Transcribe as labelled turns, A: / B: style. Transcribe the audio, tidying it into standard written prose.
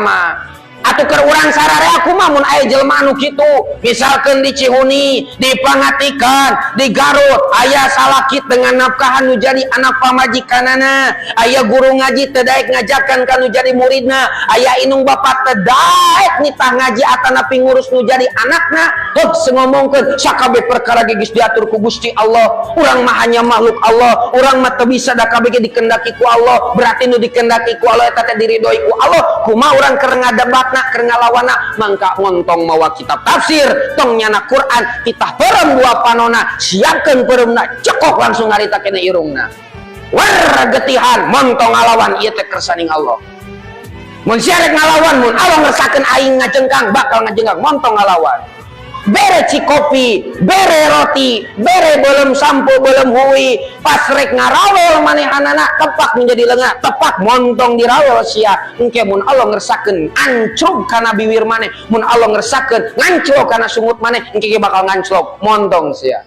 A: Mah atuh keur urang sararea kumaha mun aya jelema anu kitu? Misalkan di Cihuni, di Pangatikan, di Garut aya salaki teu nafkahan nu jadi anak pamajikanana, aya guru ngaji teu daek ngajarkan ka nu jadi muridna, aya indung bapak teu daek nitah ngaji atanapi ngurus nu jadi anakna. Heuk, ngomongkeun sakabeh perkara ge geus diatur ku Gusti Allah, urang mah hanya makhluk Allah, urang mah teu bisa, da kabeh ge dikendaki ku Allah. Berarti nu dikendaki ku Allah eta teh diridhoi ku Allah. Kumaha urang keur ngadebatna, keur ngalawanna? Mangka montong mawa kitab tafsir, tong nyana Quran, titah peureum dua panona, siapkeun peureumna, cekok langsung ngarita kena irungna, war getihan, montong ngalawan. Ieu teh kersaning Allah. Mun sia rek ngalawan, mun Allah ngersakeun aing ngajengkang, bakal ngajengkang. Montong ngalawan, bere cikopi, bere roti, bere belum sampo, belum hui. Pas rek ngarawel manehanana, tepak menjadi lengah, tepak montong dirawel sia. Engke mun Allah ngersakeun ancrub kana biwir maneh, mun Allah ngersakeun nganclok kana sungut maneh, engke ge bakal nganclok montong sia.